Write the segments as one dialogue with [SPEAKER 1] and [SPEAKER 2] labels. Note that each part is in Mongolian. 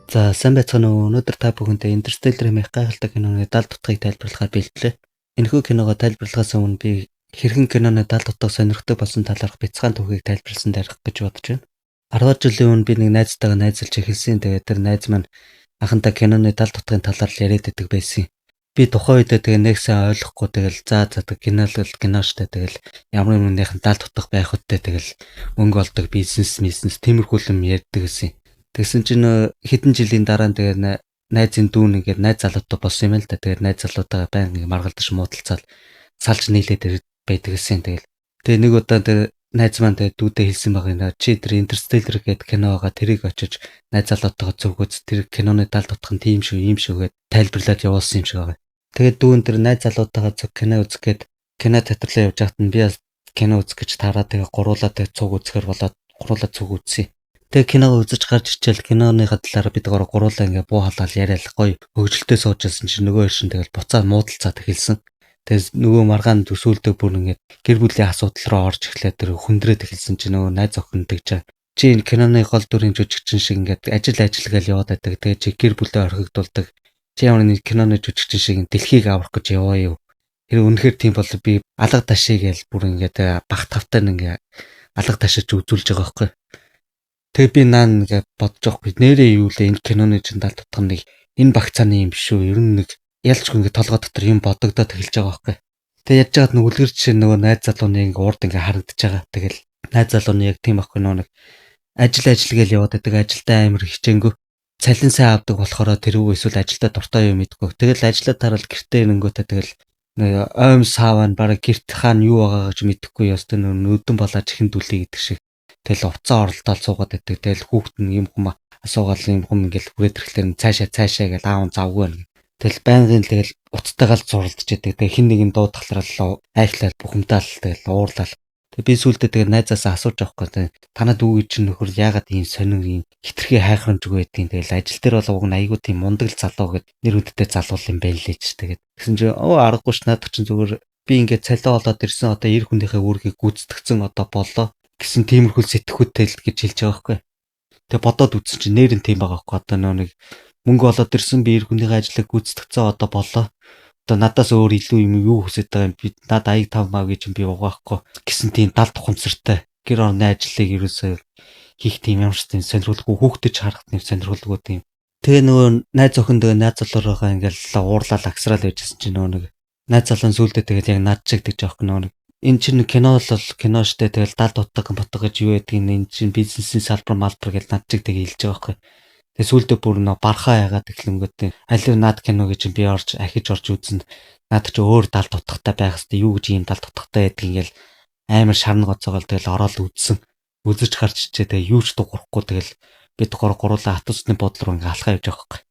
[SPEAKER 1] За, сайн байцгаана уу? Өнөөдөр та бүхэндээ Interstellar хэмээх гайхалтай киноны далд утгыг тайлбарлахаар бэлтлээ. Энэхүү киногоо тайлбарлахаас өмнө би хэрхэн киноны далд утга сонирхдаг болсон талаарх бяцхан түүхийг тайлбарласан дарих гэж бодож байна. 10 жилийн өмнө би нэг найзтайгаа найзалж эхэлсэн. Тэгээд тэр найз маань анхандаа киноны далд утгын талаар л яриад байдаг байсан. Би тухайн үедээ тэгээ нэг сайн ойлгохгүй, тэгэл за за кино л кино штэ, тэгэл ямар нэгнийхэн далд утга байх үедээ тэгэл мөнгө олдог бизнес бизнес тиймэрхүү юм ярьдаг гэсэн. Тэгсэн чинь хэдэн жилийн дараа нь тэгээ найзын дүүн ингээд найз залуутай болсон юм л да. Тэгээд найз залуутайгаа байнга ингээд маргалдаж, муудалцаал, салж нийлээд байдаг гэсэн. Тэгэл тэгээ нэг удаа тэр найз маань тэгээ дүүдээ хэлсэн байгаа юм. Чи тэр Interstellar гэдэг кино байгаа, тэрийг очиж найз залуутайгаа зүгөөц, тэр киноны далд утга нь тийм шүү, ийм шүү гэд тайлбарлаад явуулсан юм шиг байгаа. Тэгээд дүүн тэр найз залуутайгаа зүг кино үзэх гээд кино театрлаа явж байхад нь би бас кино үзэх гэж таараа, тэгээ гуруулаа тэгээ цуг үзэхэр болоод гуруулаа цуг үзсэн. Тэгээ киног үзэж гарч ирчээл киноныхаа талаар бид гурав гуруулаа ингээ буу халаал яриад гоё хөгжилтэй сууж байсан чинь нөгөө хоёр шин тэгэл буцаад муудалцаад эхэлсэн. Тэгээ нөгөө маргаан төсөөлдөг бүр ингээ гэр бүлийн асуудал руу орж эхлээд тэр хүндрээд эхэлсэн чинь нөгөө найз охин тэгж, чи энэ киноны гол дүрийн жүжигчин шиг ингээд ажил ажил гээл яваад байдаг. Тэгээ чи гэр бүлээ орхигдуулдаг. Чи ямар нэг киноны жүжигчин шиг дэлхийг аврах гэж яваа юу? Тэр үнэхээр тийм бол би алга ташъя гээл бүр ингээд бах тавтай ингээ алга ташиж үзүүлж байгаа байхгүй. Тэгээ би наан ингээ бодож байгаа хгүй, нэрээ юу лээ, энэ киноны чинь далд утга нэг энэ багцааны юм биш үү? Ер нь нэг ялчгүй ингээ толгой дотор юм бодогдоод эхэлж байгаа байхгүй. Тэгээ яаж яагаад нэг үлгэр жишээ нөгөө найз залууны ингээ урд ингээ харагдаж байгаа. Тэгэл найз залууны яг тийм байхгүй, нөгөө нэг ажил ажил гээл яваад байдаг, ажилдаа амар хичээнгүй. Цалин сайн авдаг болохоор тэр үү эсвэл ажилдаа дуртай юм мэдгүй. Тэгэл ажиллаа тараал гэртээ ирэнгүүтээ тэгэл нэг ойм сааваа нь бараг гэрт хаана юу байгаагаа ч мэдэхгүй ёстой, нөгөө нүдэн балааж ихэн дүлий гэдэг шиг. Тэгэл уцаа оролдоол суугаад байдаг. Тэгэл хүүхэд нь юм хүм асуугаал юм хүм ингээл хүрээд ирэхлээр цаашаа цаашаа гэл аав завгүй байна. Тэгэл байнгын тэгэл уцтайгаал зуралдаж байдаг. Тэгээ хин нэгэн дуудахлаар л айхлаа, бухимдаал, тэгэл уурлал. Тэгээ би сүүлдээ тэгээ найзаасаа асууж авахгүй. Тэгээ танад дүү чинь нөхөр яагаад ийм сонин, ийм хитрхи хайхрамжгүй байдгийг, тэгэл ажил дээр бол уг нь айгүй тийм мундаг л залуу гэд нэр хүндтэй залуул юм байна лээ ч. Тэгээд тэгсэн чинь оо аргагүй ш, наадах чинь зүгээр би ингээд цалин олоод ирсэн, одоо эр хүнийхээ үүргийг гүйцэтгэцэн одоо боллоо гэсэн тиймэрхүү сэтгхүүтэй л гэж хэлж байгаа байхгүй. Тэгээ бодоод үзсэн чинь нэр нь тийм байгаа байхгүй. Одоо нөө нэг мөнгө олоод ирсэн, би эр хүнийхээ ажлыг гүйцэтгэцэн одоо боллоо. Одоо надаас өөр илүү юм юу хүсэж байгаа юм, би над аяг тав маа гэж би угаахгүй гэсэн тийм далд ухамсартай, гэр орны ажлыг ерөөсөө хийх тийм ямар ч тийм сонирхолгүй, хүүхдэд харах тийм сонирхолгүй тийм. Тэгээ нөгөө найз охин тэгээ найз залуураа ингээл уурлал агсраал байжсэн чинь нөгөө нэг найз залуун сүулдэ тэгээд яг над чиг гэж аахгүй, нөгөө нэг энэ чинь кино бол кино штэ, тэгэл далд утга ботго гэж юу байдгийг, энэ чинь бизнесийн салбар малбар гэж над чиг тэгээ хэлж байгаа байхгүй. Тэгээ сүулдэ бүр нөө бархаа яагаад эхлэнгүүт аль над кино гэж би орж ахиж орж үзэн, над чи өөр далд утгатай байх хэвээр, юу гэж ийм далд утгатай байдгийг ингээл амар шарна гоцоогоол тэгэл ороод үзсэн. Үзэж гарч ичээ тэгээ юу ч дуурахгүй, тэгэл бид гур гурлаа атусны бодол руу ингээ алхаа явж байгаа байхгүй.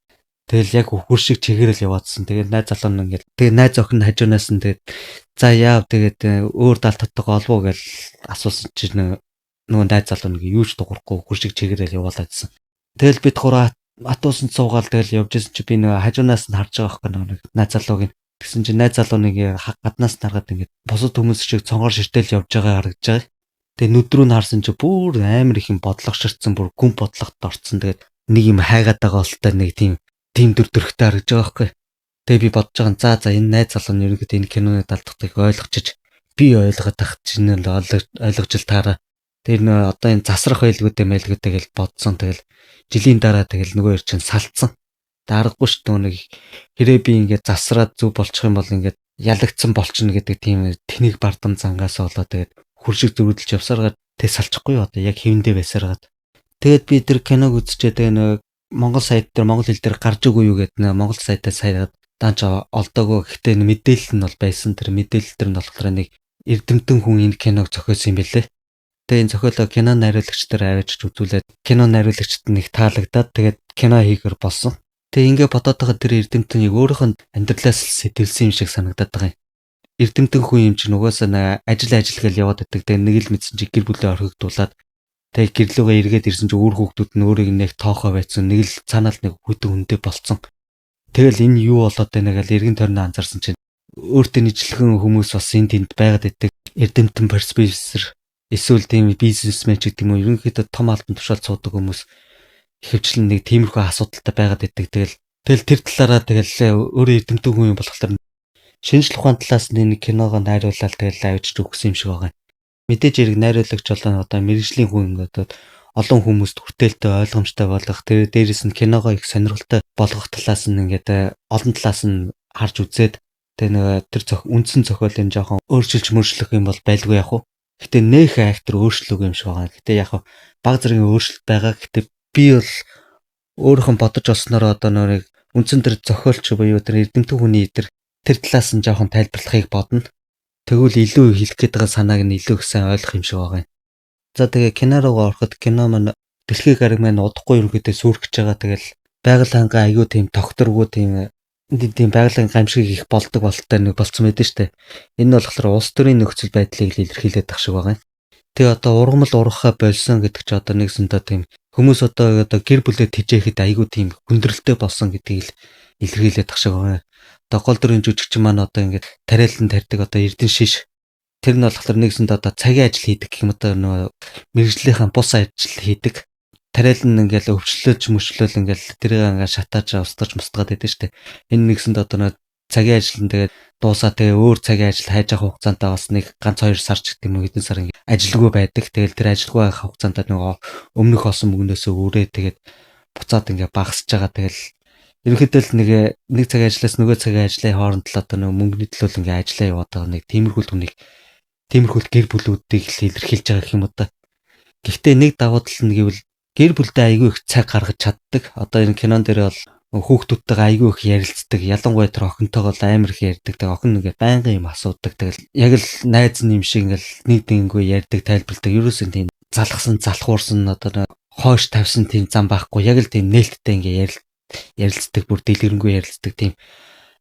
[SPEAKER 1] Тэгэл яг үхэр шиг чигээрэл яваадсан. Тэгээд найз залуу нь ингээд тэгээд найз охин хажуунаас нь тэгээд за яав, тэгээд өөр дал татдаг олбоо гэж асуусан чинь нөгөө найз залуу нэг юу ч дуурахгүй үхэр шиг чигээрэл яваалаа гэсэн. Тэгэл бид гураа атуусанд суугаал тэгэл явж исэн чи би нөгөө хажуунаас нь харж байгаа байхгүй, нөгөө нэг найз залууг нь. Тэгсэн чинь найз залуу нэг гаднаас нь харгаад ингээд бусад хүмүүс шиг цонгоор ширтэл явж байгаа харагдаж байгаа. Тэгээ нүд рүү нь харсан чи бүр амар их юм бодлого ширтсэн, бүр гүн бодлогот орцсон. Тэгээд нэг юм хайгаад байгаа болтой нэг тийм дүр төрхтэй харагдаж байгаа байхгүй. Тэгээ би бодож байгаа, за за энэ найз залуу нь ерөнхийдөө энэ киноны далдахтыг ойлгочих, би ойлгоод тах чинь л ойлгож л таараа. Тэр нөө одоо энэ засрах байлгүйдээ мэлгүүдээ гэж бодсон. Тэгэл жилийн дараа тэгэл нөгөө хоёр чинь салцсан. Даргагүй ш, нэг хэрэг би ингээд засраад зүг болчих юм бол ингээд ялагдсан болчихно гэдэг тийм тэнийг бардам зангаас болоо тэгээд хөр шиг зөрүүдэлж явсараад тэг салчихгүй одоо яг хэвэндээ байсараад. Тэгээд би тэр киног үзчихээ, тэгээ нөгөө Монгол сайт дээр монгол хэл дээр гарч үгүй юу гэдэг нэ Монгол сайтаа саяад даанч олдоогүй. Гэхдээ мэдээлэл нь бол байсан. Тэр мэдээлэл төр нь болохоор нэг эрдэмтэн хүн энэ киног зохиосон юм бэлээ. Тэгээ энэ зохиолоо кино найруулагч нар авчиж үзүүлээд кино найруулагчд нэг таалагдаад тэгээд кино хийхэр болсон. Тэгээ ингээ бодоод байгаа, тэр эрдэмтэн яг өөрийнх нь амьдралаас сэтэлсэн юм шиг санагдаад байгаа юм. Эрдэмтэн хүн юм чинь угаасаа ажил ажил гэж яваад байдаг. Тэгээ нэг л мэдсэн чи гэр бүлээ орхигдуулаад тэгээ гэрлүүгээ эргээд ирсэн чи өөр хүүхдүүд нь өөрийг нэг тоохоо байцсан, нэг л цаанаал нэг хүтэн хүндээ болцсон. Тэгэл энэ юу болоод байна гэж эргэн тойрноо анзаарсан чинь өөртөө нийтлхэн хүмүүс бас энэ тэнд байгаад байдаг. Эрдэмтэн профессор эсвэл тийм бизнесмен ч гэдэг юм уу, ерөнхийдөө том албан тушаал цуудаг хүмүүс Ихэвчлэн нэг тиймэрхүү асуудалтай байгаад идэг. Тэгэл тэр талаараа тэгэл өөрөө эрдэмтэн хүн юм болохоор шинжлэх ухаан талаас нь энэ киногоо найруулаад тэгэл авчиж өгсөн юм шиг байгаа юм. Мэдээж хэрэг найруулагч болон одоо мэргэжлийн хүн одоо олон хүмүүст хүртээлтэй, ойлгомжтой болгох, тэр дээрэс нь киногоо их сонирхолтой болгох талаас нь ингээд олон талаас нь харж үзээд, тэгээ нэг тэр үндсэн зохиолын жоохон өөрчилж мөрчлөх юм бол байлгүй яг уу. Гэтэ нөх актер өөрчлөөгүй юм шиг байгаа. Гэтэ яг баг зэргийн өөрчлөлт байгаа. Гэтэ би бол өөрийнхөө бодож олсноор одоо нэг үндсэн тэр зохиолч буюу тэр эрдэмтэн хүний тэр талаас нь жоохон тайлбарлахыг бодно. Тэгвэл илүү хэлэх гээд байгаа санааг нь илүү их сайн ойлгох юм шиг байгаа юм. За, тэгээ кино руугаа ороход кино маань дэлхийн гариг маань удахгүй ерөнхийдөө сүрхэж байгаа. Тэгэл байгаль хангаа айгүй тийм тогтворгүй, тийм байгалийн гамшиг их болдог бололтой нэг болцсон байдаг шүү дээ. Энэ нь болохоор улс төрийн нөхцөл байдлыг л илэрхийлээд тах шиг байгаа юм. Тэгээ одоо ургамал ургахаа болсон гэдэг чи одоо нэгсэндээ тийм хүмүүс одоо гэр бүлээ тэжээхэд айгүй тийм хүндрэлтэй болсон гэдгийг л илэрхийлээд тах шиг байгаа. Одоо гол дүрийн жүжигчин маань одоо ингээд тариалан тарьдаг одоо Эрдэнэ шиш. Тэр нь болохоор нэгсэндээ одоо цагийн ажил хийдэг гэх юм, одоо нөгөө мэргэжлийнхаа бус ажил хийдэг. Тариалан ингээл өвчлөөж мөчлөөл ингээл тэрийг ингээд шатааж устгаж мустгаад байдаг шүү дээ. Энэ нэгсэнд одоо нөгөө цагийн ажил нь тэгээд дуусаа, тэгээ өөр цагийн ажил хайж авах хугацаанд бас нэг ганц 2 сар ч гэдэг юм уу, хэдэн сар ингээд ажилгүй байдаг. Тэгэл тэр ажилгүй байх хугацаанд нөгөө өмнөх олсон мөнгнөөсөө үрээ тэгээд буцаад ингээд багасж байгаа. Тэгэл ерөнхийдөө л нэг цагийн ажлаас нөгөө цагийн ажлын хооронд л одоо нөгөө мөнгөний төлөө ингээд ажиллаа яваад байгаа нэг тиймэрхүү түнийг тиймэрхүү гэр бүлүүдийг л илэрхийлж байгаа гэх юм уу та. Гэхдээ нэг давуу тал нь гэвэл гэр бүлдээ айгүй их цаг гаргаж чаддаг. Одоо энэ кинон дээр бол хүүхдүүдтэйгээ айгүй их ярилцдаг. Ялангуяа тэр охинтойгоо бол амар их ярьдаг. Тэгээ охин ингээд байнгын юм асуудаг. Тэгэл яг л найз нь юм шиг ингээд нэг дэнгүй ярьдаг, тайлбарладаг. Ерөөсөн тийм залхсан, залхуурсан, одоо хойш тавьсан тийм зам байхгүй. Яг л тийм нээлттэй ингээд ярилцдаг, бүр дэлгэрэнгүй ярилцдаг, тийм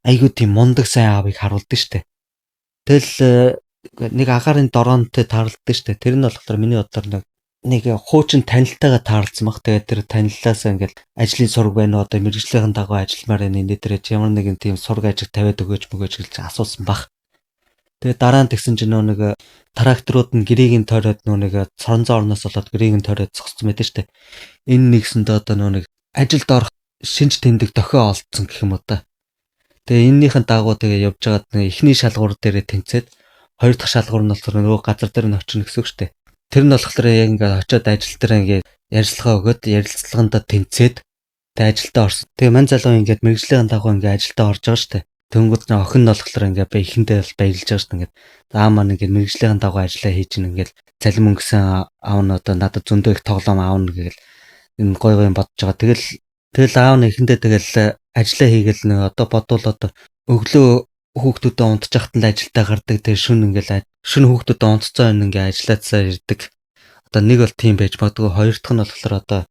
[SPEAKER 1] айгүй тийм мундаг сайн аавыг харуулдаг штэ. Тэгэл нэг агаарын дороонтой тааралддаг штэ. Тэр нь болохоор миний бодлоор нэг хуучин танилтайгаа таарлцсан баг. Тэгээд тэр таниллаасаа ингээл ажлын сураг байна уу, одоо мэргэжлийн дагуу ажилламаар байна, энэ дээр ямар нэгэн тийм сураг ажиг тавиад өгөөч мөгөөч гэж асуусан баг. Тэгээд дараа нь тэгсэн чинь нөө нэг тракторууд нь гэрийг нь тойроод, нөө нэг соронзон орноос болоод гэрийг нь тойроод зогссон байдаг штэ. Энэ нэгсэндээ одоо нөө нэг ажилд орох шинж тэмдэг дохио олдсон гэх юм уу та. Тэгээ эннийхэн дагуу тэгээ явж байгаад нэг эхний шалгуур дээрээ тэнцээд, хоёр дахь шалгуур нь болохоор нөгөө газар дээр нь очино гэсэн үг штэ. Тэр нь болохоор яг ингээд очиод ажил дээр ингээд ярилцлага өгөөд, ярилцлагандаа тэнцээд тэгээ ажилдаа орсон. Тэгээ мань залуу ингээд мэргэжлийн дагуу ингээд ажилдаа орж байгаа штэ. Тэнгүүд нь охин нь болохоор ингээд эхэндээ бол баярлж байгаа штэ, ингээд заа маань ингээд мэргэжлийн дагуу ажиллаа хийж ин ингээд цалин мөнгөсөн аав нь одоо надад зөндөө их тоглоом аавна гэл энэ гой гой бодож байгаа. Тэгэл аав нь эхэндээ тэгэл ажиллаа хийгээл нэг одоо бодвол одоо өглөө хүүхдүүдэд унтчих хат л ажилдаа гардаг. Тэгээ шүн ингээл шүн хүүхдүүдэд унтцсан юм ингээ ажиллаацаа ирдэг. Одоо нэг бол тийм байж магадгүй. Хоёр дахь нь болохоор одоо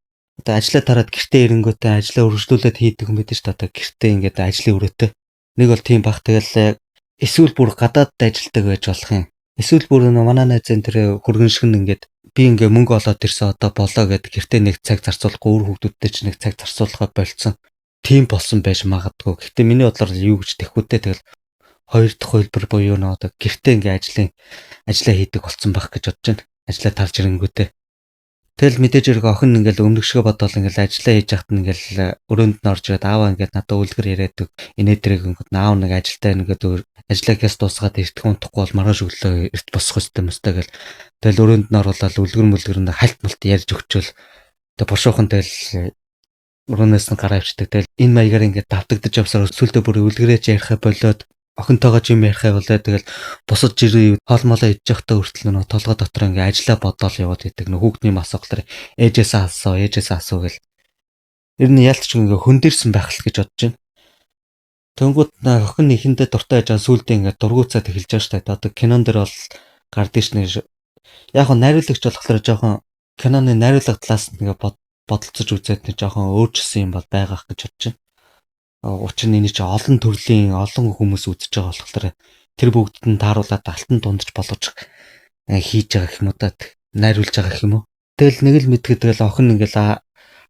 [SPEAKER 1] ажиллаа тараад гэртээ ирэнгүүтээ ажиллаа өргөжлүүлээд хийдэг юм байдаг шүү дээ. Одоо гэртээ ингээд ажлын өрөөтэй. Нэг бол тийм бах, тэгэл эсвэл бүр гадаадд ажилладаг байж болох юм. Эсвэл бүр нөө манай найзын тэр хөргөн шигэн ингээд би ингээ мөнгө олоод ирсэн, одоо болоо гэд гэртээ нэг цаг зарцуулахгүй, үр хүүхдүүдтэй ч нэг цаг зарцуулахаа болцсон. Тийм болсон байж магадгүй. Гэхдээ миний бодлоор юу гэж тэхүүтэй, тэгэл хоёр дахь хувилбар буюу нөө одоо гэртээ ингээ ажлаа хийдэг болсон байх гэж бодож байна. Ажлаа тарж ирэнгүүтээ. Тэгэл мэдээж хэрэг охин ингээл өмнөх шигэ бодоол ингээл ажиллаа хийж яхад нь ингээл өрөөнд нь орж ирээд ааваа ингээд надад үлгэр яриад өг. Инээ тэрэг ингээд аав нэг ажилдаа ингээд ажиллаа гэс дуусгаад эртхэн унтахгүй бол маргааш өглөө эрт босох ёстой мөстэй гэл. Тэгэл өрөөнд нь оруулаад үлгэр мүлгэр нь хальт малт ярьж өгчөөл. Тэг бушуухан тэгэл өрөөнөөс нь гараа авчдаг. Тэгэл энэ маягаар ингээд давтагдаж явсаар сүлдө бүр үлгэрээч ярихаа болоод, охинтойгоо ч юм ярихаа болоо, тэгэл бусад жирийн хоол молоо идэж явахдаа хүртэл нөө толгой дотор ингээ ажиллаа бодоол яваад идэг. Нөө хүүхдний юм асууглаар ээжээсээ асуу, ээжээсээ асуу гэл. Ер нь ялт ч ингээ хөндөрсөн байх л гэж бодож байна. Тэнгүүд охин эхэндээ дуртай байж байгаа, сүулдэ ингээ дургуйцаад эхэлж байгаа штэ. Одоо кинон дээр бол гардыг шнэ. Яг нь найруулагч болохоор жоохон киноны найруулга талаас нь ингээ бодолцож үзээд нэг жоохон өөрчилсөн юм бол байгаах гэж бодож байна. Учир нь энэ чинь олон төрлийн олон хүмүүс үзэж байгаа болохоор тэр бүгдд нь тааруулаад алтан дундаж болгож хийж байгаа гэх юм уу та, найруулж байгаа гэх юм уу. Тэгэл нэг л мэдгэд тэгэл охин ингээл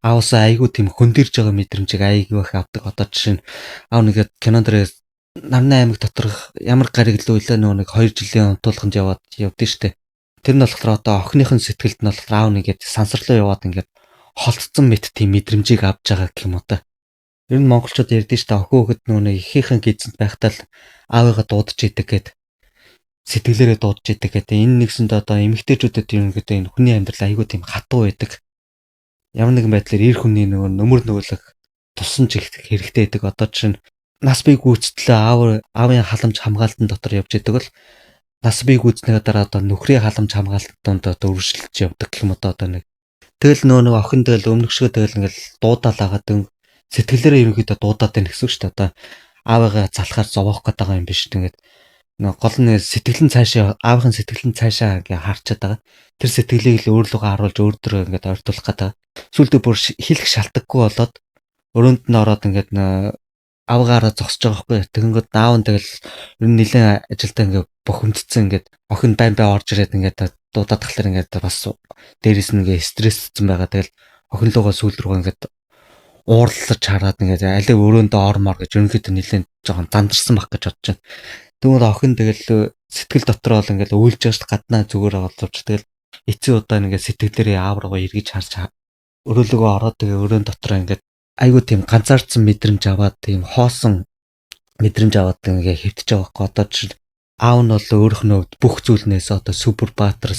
[SPEAKER 1] аавсаа айгүй тийм хөндөрж байгаа мэдрэмжийг айгүй их авдаг. Одоо жишээ нь аав нэгэд кинон дээр Нарны аймаг доторх ямар гариг лөө илээ нөгөө нэг 2 жилийн унтуулганд яваад явдсан штэ. Тэр нь болохоор одоо охиныхын сэтгэлд нь болохоор аав нэгэд сансарлуу яваад ингээд Холдсон мэт тийм мэдрэмжийг авч байгаа гэх юм уу та. Ер нь монголчууд ярьдэн шүү дээ. Охин хүүхэд нөгөө нэг ихийнхэн гидсэнд байхдаа л аавыгаа дуудаж идэг гэд, сэтгэлээрээ дуудаж идэг гэдэг. Энэ нэгсэнд одоо эмэгтэйчүүдэд ерөнхийдөө энэ хүний амьдрал айгүй тийм хатуу байдаг. Ямар нэгэн байдлаар эр хүний нөгөө нөмөр нөөлөх тусламж их хэрэгтэй байдаг. Одоо жишээ нь нас бие гүйцэтлээ аавын халамж хамгаалтан дотор явж идэг бол нас бие гүйцнийхээ дараа одоо нөхрийн халамж хамгаалтанд одоо үргэлжилж явдаг гэх юм одоо нэг. Тэгэл нөгөө нэг охин тэгэл өмнөгшгөө тэгэл ингээл дуудаал агаад сэтгэлээрээ ерөнхийдөө дуудаад байна гэсэн үг шүү дээ. Одоо аавыгаа залхаар зовоох гээд байгаа юм биш. Тэгээд нөгөө гол нь сэтгэл нь цаашаа, аавынхын сэтгэл нь цаашаа ингээ харчаад байгаа. Тэр сэтгэлийг л өөрлөгөө харуулж өөр дөрөө ингээд ойртуулах гээд байгаа. Сүүлдээ бүр хэлэх шалтгагүй болоод өрөөнд нь ороод ингээд авгаараа зогсож байгаа байхгүй. Тэгэнгүүт аав нь тэгэл ер нь нэлээд ажилдаа ингээ бухимдцсан, ингээд охин байн бай орж ирээд ингээд дуудаад тахлаар ингээд бас дээрэс нь ингээ стрессцэн байгаа. Тэгэл охин лугаа сүүл рүүгээ ингээд уурлаж хараад ингээд алив өрөөндөө ормоор гэж ерөнхийдөө нэлээд жоохон зандарсан байх гэж бодож байна. Тэгвэл охин тэгэл сэтгэл дотор бол ингээд уйлж байгаа шүү, гаднаа зүгээр боловч тэгэл эцсийн удаа ингээд сэтгэлээрээ аав руугаа эргэж харж өрөөлөгөө ороод тэгээ өрөөн дотор ингээд айгуу тийм ганцаардсан мэдрэмж аваад, тийм хоосон мэдрэмж аваад ингээ хэвтэж байгаа байхгүй. Одоо жишээ аав нь бол өөрөх нь хувьд бүх зүйлнээс одоо супер баатар,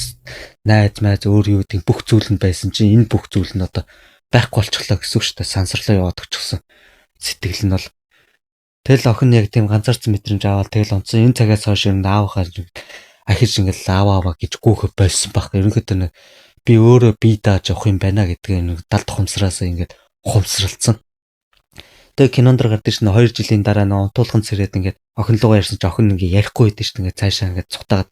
[SPEAKER 1] найз майз, өөр юу гэдэг бүх зүйл нь байсан чинь энэ бүх зүйл нь одоо байхгүй болчихлоо гэсэн үг шүү дээ. Сансарлаа яваад өгчихсөн сэтгэл нь бол. Тэгэл охин яг тийм ганцаардсан мэдрэмж аваад тэгэл унтсан. Энэ цагаас хойш ер нь аавынхаа ахиж ингээл аава аава гэж гүүхэ болсон баг. Ерөнхийдөө нэг би өөрөө бие дааж явах юм байна гэдгээ нэг далд ухамсараас ингээд ухамсарлцсан. Тэгээ кинонд дэр гардаг шин 2 жилийн дараа нөө унтуулхан сэрээд ингээд охин лугаа ярьсан чи охин ингээ ярихгүй байдаг шин, ингээд цаашаа ингээд цутаагаад.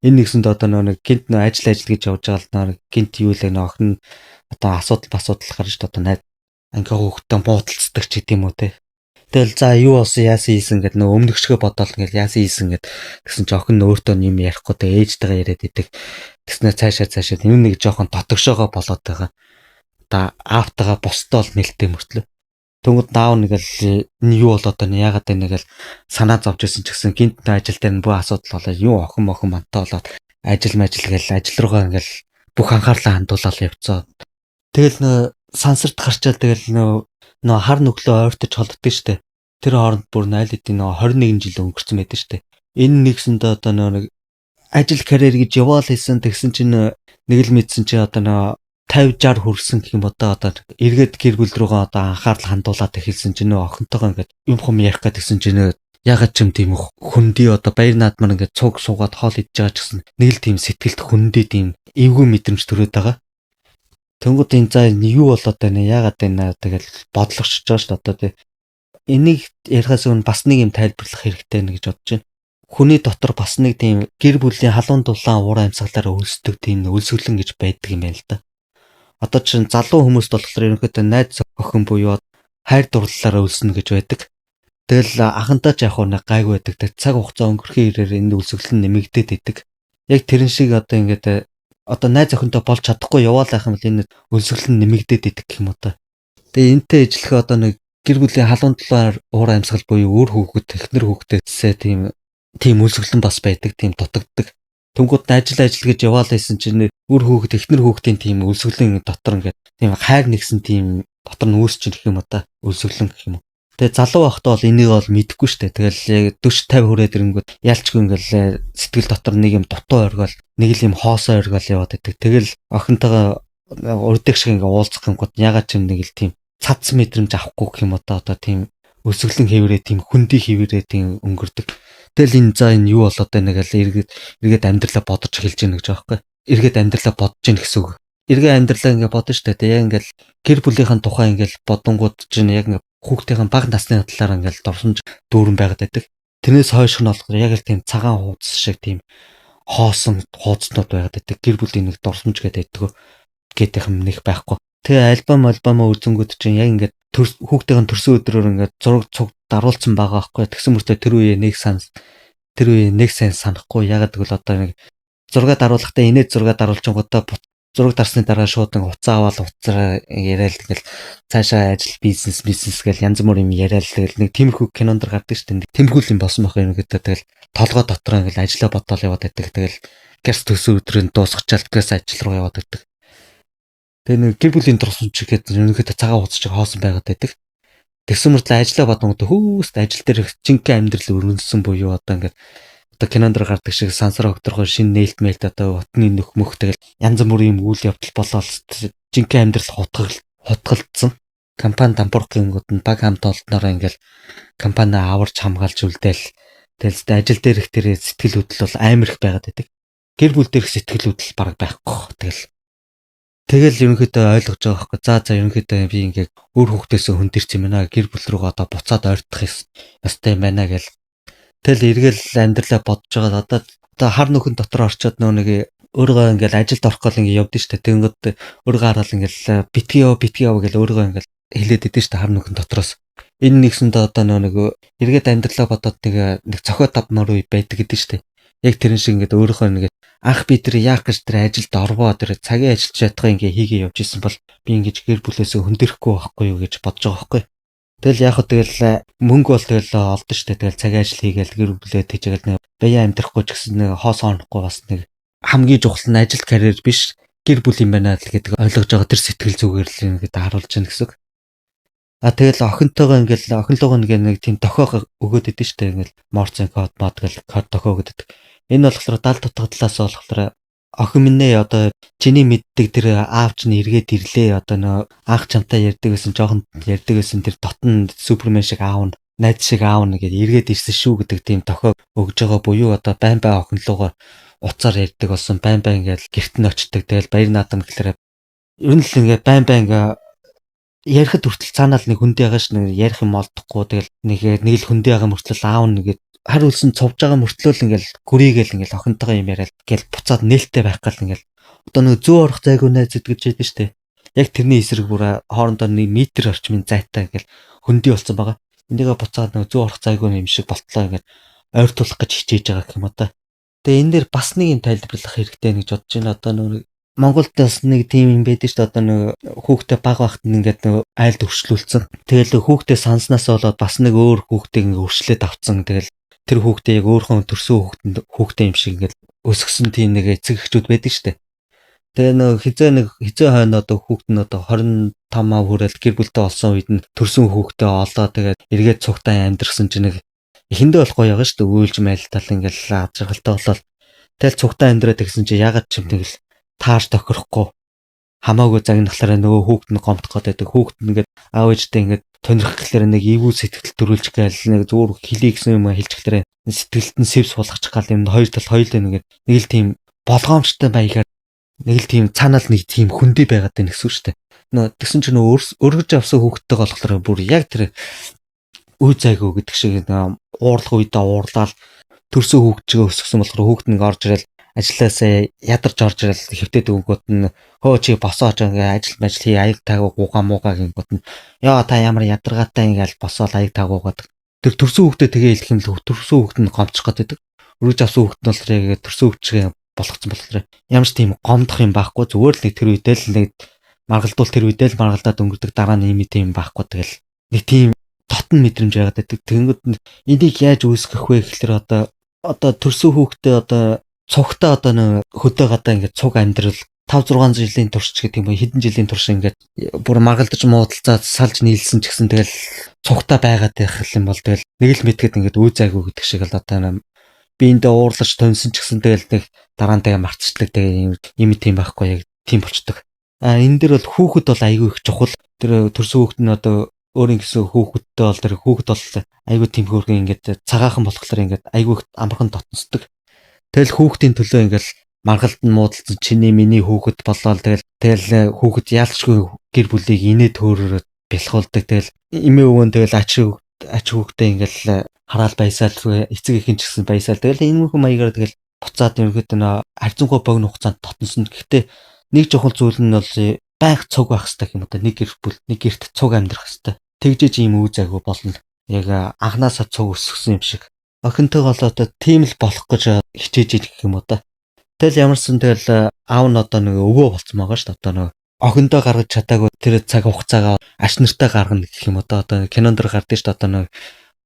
[SPEAKER 1] Энэ нэгсэнд одоо нөө нэг гинт нөө ажил ажил гэж явж байгаа л нөө гинт юу лээ, нөө охин одоо асуудал асуудал гарч шүү, одоо найз анги хүүхдтэй буудалцдаг ч гэдэм үү те. Тэгэл за юу болсон, яасан хийсэн гэд нөө өмнөгшгөө бодоол ингээл яасан хийсэн гэд тэгсэн чи охин өөртөө юм ярихгүй те, ээжтэйгээ яриад идэг. Тэгснээр цаашаа цаашаа энэ нэг жоохон дотогшоогоо болоод байгаа. Одоо аавтайгаа бусдаа бол нэлтэй мөртлөө. Тэнгүүд наав нэгэл энэ юу болоод байна, яагаад байна нэгэл санаа зовж исэн ч гэсэн гинт ажил дээр нь бүх асуудал болоод юу охин охин мантаа болоод ажил мажил гээл ажил руугаа ингээл бүх анхаарлаа хандуулаад явцаа. Тэгэл нөө сансарт гарчаал тэгэл нөө хар нүглөө ойртож холддог штэ. Тэр хооронд бүр найл эдийн нөө 21 жил өнгөрцөн байдаг штэ. Энэ нэгсэндээ одоо нөө нэг ажил карьер гэж яваал хийсэн, тэгсэн чинь нэг л мэдсэн чи одоо нөө 50 60 хүрсэн гэх юм одоо эргээд гэр бүл рүүгээ одоо анхаарал хандуулаад эхэлсэн чинь нөө охинтойгоо ингээд юм хум ярих гэдгсэн чинь нөө ягаад ч юм тийм хөндий одоо баяр наадмаар ингээд цуг суугаад хоол идж байгаа ч гэсэн нэг л тийм сэтгэлд хөндий тийм эвгүй мэдрэмж төрөөд байгаа. Тэнгүүд энэ за юу болоод байна, яагаад байна тэгэл бодлогочж байгаа шүү дээ. Одоо тий энийг ярихаас өмнө бас нэг юм тайлбарлах хэрэгтэй нэ гэж бодож байна. Хүний дотор бас нэг тийм гэр бүлийн халуун дулаан уур амьсгалаараа өлсдөг тийм өлсгөлэн гэж байдаг юм байна л да. Одоо чинь залуу хүмүүст болохоор ерөнхийдөө найз охин буюу хайр дурлалаараа өлснө гэж байдаг. Тэгэл ахантай ч яг нэг гайгүй байдаг. Тэг цаг хугацаа өнгөрөхийн ирээр энэ өлсгөл нь нэмэгдээд идэг. Яг тэрэн шиг одоо ингээд одоо найз охинтой болж чадахгүй яваал байх юм бол энэ өлсгөл нь нэмэгдээд идэг гэх юм уу та. Тэгээ энтэй ижилхэн одоо нэг гэр бүлийн халуун талаар уур амьсгал буюу өөр хүүхэд, эхнэр хүүхдээсээ тийм өлсгөлэн бас байдаг, тийм дутагддаг. Тэнгүүд ажил ажил гэж яваал байсан чинь үр хүүхэд, эхнэр хүүхдийн тийм өлсгөлэн дотор ингээд тийм хайр нэгсэн тийм дотор нь үүсч ирэх юм уу та, өлсгөлэн гэх юм уу. Тэгээ залуу байхдаа бол энийг бол мэдэхгүй штэ. Тэгэл яг 40 50 хүрээд ирэнгүүт ялчгүй ингээл сэтгэл дотор нэг юм дутуу оргиол, нэг л юм хоосоо оргиол яваад байдаг. Тэгэл охинтойгоо урдыг шиг ингээ уулзах гингүүд ягаад ч юм нэг л тийм цац мэдрэмж авахгүй гэх юм уу та, одоо тийм өсөглөн хэврээ, тийм хөндий хэврээ тийм өнгөрдөг. Тэгэл энэ за энэ юу болоод байна гэл эргээд амьдралаа бодож эхэлж гэнэ гэж байгаа байхгүй. Эргээд амьдралаа бодож гэнэ гэсэн үг. Эргээ амьдралаа ингээ бодно штэ. Тэг яг ингээл гэр бүлийнхэн тухай ингээл бодонгууд чинь яг ингээ хүүхдийн бага насны талаар ингээл дурсамж дүүрэн байгаад байдаг. Тэрнээс хойш нь болохоор яг л тийм цагаан хуудас шиг тийм хоосон хуудаснууд байгаад байдаг. Гэр бүлийн нэг дурсамж гэдэг байдаг гэдэг юм нэг байхгүй. Тэгээ альбом үзэнгүүд чинь яг ингээд хүүхдийн төрсөн өдрөөр ингээд зураг цуг даруулсан байгаа байхгүй. Тэгсэн мөртөө тэр үеэ нэг сайн санахгүй. Ягаад гэвэл одоо нэг зураг даруулахдаа инээд зураг даруулчингуудаа зураг дарсны дараа шууд ингээ хуцаа аваад хуцаараа яриад тэгэл цаашаа ажил бизнес гэл янз бүр юм яриад тэгэл нэг тиймэрхүү кинонд дэр гардаг шүү дээ. Тиймэрхүү юм болсон байх юм гэдэг. Тэгэл толгой дотор ингээл ажиллаа бодоол яваад байдаг. Тэгэл гэрс төсөө өдрөө дуусгачаал гэрс ажил руу яваад байдаг. Тэгээ нэг гэр бүлийн дурсамж гэдэг ерөнхийдөө цагаан хуцаж хоосон байгаад байдаг. Тэгсэн мөртлөө ажиллаа бодонгод хүүст ажил дээр жинхэнэ амьдрал өрнөсөн буюу одоо ингээд одоо кинонд гардаг шиг сансар огторгой шинэ нээлт мэлт одоо утны нөх мөх тэгэл янз бүрийн юм үйл явдал болоод жинхэнэ амьдрал хутгалдсан. Компани дампуурхгингууд нь баг хамт олдноороо ингээл компани аварч хамгаалж үлдээл тэгэл ажил дээрх тэр сэтгэл хөдлөл бол амар их байгаад байдаг. Гэр бүл дээрх сэтгэл хөдлөл бараг байхгүй. Тэгэл ерөнхийдөө ойлгож байгаа байхгүй. За ерөнхийдөө би ингээд өөр хүүхдээсээ хөндөрч юм байна. Гэр бүл рүүгээ одоо буцаад ойртох ёстой юм байна гэл. Тэгэл эргэл амьдралаа бодож байгаа. Одоо хар нүхэн дотор орчоод нөө нэг өөрийгөө ингээл ажилд орох гол ингээд явдсан шүү дээ. Тэнгүүд өөрийгөө хараад ингээл битгий яв битгий яв гэл өөрийгөө ингээл хэлээд идэв шүү дээ хар нүхэн дотроос. Энэ нэгсэндээ одоо нөө нэг эргээд амьдралаа бодоод нэг цохио тавмаар үе байдаг гэдэг шүү дээ. Яг тэрэн шиг ингээд өөрийнхөө нэг анх би тэр яах гэж тэр ажилд орвоо тэр цагийн ажилч чадгаа ингээ хийгээ явж исэн бол би ингэж гэр бүлээсээ хөндөрэхгүй байхгүй юу гэж бодож байгаа байхгүй. Тэгэл яг хөө тэгэл мөнгө бол тэгэл олдсон шүү дээ. Тэгэл цагийн ажил хийгээл гэр бүлээ тэжээгээл нэг баян амьдрахгүй ч гэсэн нэг хоос онохгүй бас нэг хамгийн чухал нь ажил карьер биш гэр бүл юм байна л гэдэг ойлгож байгаа тэр сэтгэл зүгээр л ингээд харуулж байна гэсэн үг. А тэгэл охинтойгоо ингээл охинлогоо нэг тийм дохио өгөөд идэв штэ ингээл морцын код мод гэл код дохио өгөөд. Энэ болохоор 70 дутга талаас болохоор охин минь ээ одоо чиний мэддэг тэр аав чинь эргээд ирлээ одоо нөө анх чамтай ярьдаг байсан жоохон ярьдаг байсан тэр дотн супермен шиг аав нь найз шиг аав нь гэдээ эргээд ирсэн шүү гэдэг тийм дохио өгж байгаа буюу одоо байн байн охинлогоо уцаар ярьдаг болсон байн байн ингээл гэрт нь очдог тэгэл баяр наадам гэхлээр ер нь л ингээ байн байн ингээ ярихад хүртэл цаанаа л нэг хүндээ байгаа ш нэг ярих юм олдохгүй тэгэл нэг л хүндээ байгаа мөртлөл аав нь ингээд хар үлсэн цовж байгаа мөртлөө л ингээл гүрийгээл ингээл охинтойгоо юм яриад гэл буцаад нээлттэй байх гал ингээл одоо нэг зүү орох зайгүй найз гэж ядэн штэ. Яг тэрний эсрэг бүр хоорондоо 1 метр орчмын зайтай ингээл хөндөй болсон байгаа. Энийгээ буцаад нэг зүү орох зайгүй юм шиг болтлоо ингээд ойртуулах гэж хичээж байгаа гэх юм одоо. Тэгээ энэ дээр бас нэг юм тайлбарлах хэрэгтэй гэж бодож байна. Одоо нэг Монголд бас нэг тийм юм байдаг шүү дээ. Одоо нэг хүүхдээ баг багт нь ингээд нэг айлд өршлүүлсэн. Тэгэл хүүхдээ санснаас болоод бас нэг өөр хүүхдээ ингээд өршлээд авцсан. Тэгэл тэр хүүхдээ яг өөрийнхөө төрсөн хүүхдэнд хүүхдээ юм шиг ингээд өсгсөн тийм нэг эцэг эхчүүд байдаг шүү дээ. Тэгээ нэг хизээ нэг хизээ хойно одоо хүүхд нь одоо 25 ав хүрэл гэр бүлтэй болсон үед нь төрсөн хүүхдээ олоо тэгээд эргээд цугтаа амьдрсан чинь нэг эхэндээ бол гоё байгаа шүү дээ. Уйлж майлтал ингээд аз жаргалтай болол тэгэл цугтаа амьдраад гэсэн чинь ягаад ч юм тэгэл таарч тохирохгүй хамаагүй загнахлаараа нөгөө хүүхд нь гомдох гээд байдаг. Хүүхд нь ингээд аав ээжтэй ингээд тонирох гэхлээр нэг эвгүй сэтгэл төрүүлчих гээл нэг зүгээр хэлий гэсэн юм хэлчихлээрээ сэтгэлд нь сэв суулгачих гал юм хоёр тал хоёулаа ингээд нэг л тийм болгоомжтой маягаар нэг л тийм цаанаа л нэг тийм хөндий байгаад байна гэсэн үг шүү дээ. Нөө тэгсэн чинь нөгөө өргөж авсан хүүхдтэйг болохоор бүр яг тэр үе зайгүй гэдэг шиг уурлах үедээ уурлаад төрсөн хүүхд чигээ өсгсөн болохоор хүүхд нэг орж ирэл ажилласаа ядарч орж ирэл хэвтээд өгөнгөт нь хөө чи босооч ингээ ажил мажил хий аяг таагүй гугаа муугаа гингөт нь ёо та ямар ядаргаатай ингээл босоол аяг таагуугаад тэр төрсөн хүүхдэд тэгээ хэлэх юм л төрсөн хүүхд нь гомдчих гээд байдаг. Өргөж авсан хүүхд нь болохоор яг төрсөн хүүхд чигээ болгоцсон болохоор ямар ч тийм гомдох юм байхгүй зүгээр л нэг тэр үедээ л нэг маргалдуул тэр үедээ л маргалдаад өнгөрдөг дараа нь юм тийм байхгүй тэгэл нэг тийм дотн мэдрэмж байгаад байдаг. Тэгэнгүүт энийг яаж үүсгэх вэ гэхэлэр одоо төрсөн хүүхдээ одоо цугтаа одоо нэг хөдөө гадаа ингээд цуг амьдрал 5 6 жилийн турш ч гэдэг юм уу хэдэн жилийн турш ингээд бүр маргалдаж муудалцаад салж нийлсэн ч гэсэн тэгэл цугтаа байгаад байх юм бол тэгэл нэг л мэдгээд ингээд үе зайгүй гэдэг шиг л одоо би эндээ уурлаж тонсон ч гэсэн тэгэл нэг дараа нь тэгээ марцчлаг тэгээ юм тийм байхгүй яг тийм болчдөг. А энэ дэр бол хүүхэд бол айгүй их чухал. Тэр төрсөн хүүхэд нь одоо өөрийн гэсэн хүүхэдтэй бол тэр хүүхэд бол айгүй тийм хөөргөн ингээд цагаахан болохоор ингээд айгүй их амархан дотносдог. Тэгэл хүүхдийн төлөө ингээл маргалд нь муудалцсан чиний миний хүүхэд болоод тэгэл хүүхэд яалчгүй гэр бүлийг инээ төөрөөрөө бэлхуулдаг. Тэгэл эмээ өвгөн тэгэл ач хүүхдээ ингээл хараал баясаал эцэг эхэн ч гэсэн баясаал. Тэгэл энэ хүн маягаар тэгэл буцаад ерөнхийдөө нөө харьцангуй богино хугацаанд дотносон. Гэхдээ нэг чухал зүйл нь бол байнга цуг байх хэрэгтэй юм одоо нэг гэр бүл нэг гэрт цуг амьдрах хэрэгтэй. Тэгжээж ийм үе зайгүй болно. Яг анханасаа цуг өсгсөн юм шиг. Охинтойгоо л одоо тийм л болох гэж хичээж ийн гэх юм уу да. Тэгэл ямарсан тэгэл аав нь одоо нэг өвөө болцсон байгаа шүү дээ. Одоо нэг охиндоо гаргаж чадаагүй тэр цаг хугацаагаа ач нартай гаргана гэх юм уу да. Одоо кинон дэр гардаг шүү дээ. Одоо нэг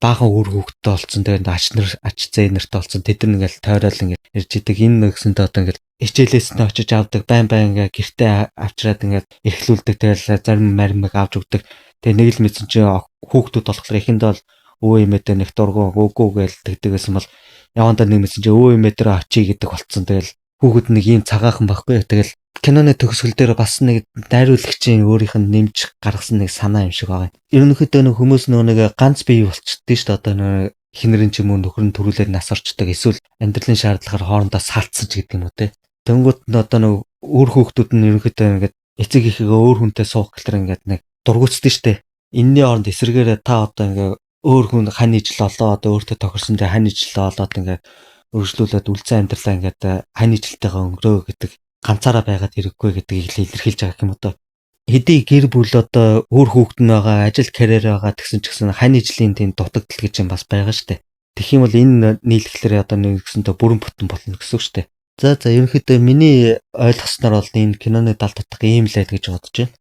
[SPEAKER 1] баахан үр хүүхэдтэй болцсон. Тэгээд ач нар ач зээ нартай болцсон. Тэд нар ингээл тойрол ингээл ирж идэг. Энэ нэгсэнтэй одоо ингээл Хичээлээс нь очиж авдаг, байн байн ингээ гэртээ авчираад ингээд эрхлүүлдэг. Тэгэл зарим маримыг авч өгдөг. Тэгээ нэг л мэдсэн чинь хүүхдүүд болохоор эхэндээ бол өвөө эмээтэй нэг дургу үгүй гээл тэгдэг байсан бол явандаа нэг мэдсэн чинь өвөө эмээ дээр очие гэдэг болцсон. Тэгэл хүүхэд нэг ийм цагаахан байхгүй. Тэгэл киноны төгсгөл дээр бас нэг найруулагчийн өөрийнх нь нэмж гаргасан нэг санаа юм шиг байгаа. Ерөнхийдөө нэг хүмүүс нөгөө нэг ганц бие болчдөө шүү дээ. Одоо нэг эхнэрийн ч юм уу нөхөр нь төрүүлээд нас орчдөг. Эсвэл амьдралын шаардлагаар хоорондоо салцсан ч гэдэг юм уу те. Тэнгүүт нь одоо нэг өөр хүүхдүүд нь ерөнхийдөө ингээд эцэг эхээгээ өөр хүнтэй суух гэхлээр ингээд нэг дургуутдаг шүү дээ. Энийний оронд эсрэгээрээ та одоо ингээ өөр хүн хань ижил олоо, одоо өөртөө тохирсон дээр хань ижил олоод ингээ өргөжлүүлээд үлдсэн амьдралаа ингээд хань ижилтэйгээ өнгөрөө гэдэг, ганцаараа байгаад хэрэггүй гэдгийг илэрхийлж байгаа юм одоо. Хэдий гэр бүл одоо өөр хүүхэд нь байгаа, ажил карьер байгаа гэсэн ч гэсэн хань ижлийн тийм дутагдал гэж юм бас байгаа шүү дээ. Тэгэх юм бол энэ нийлэхлээр одоо нэг гэсэнтэй бүрэн бүтэн болно гэсэн үг шүү дээ. За, ерөнхийдөө миний ойлгосноор бол энэ киноны дал дутга ийм л байд гэж бодож байна.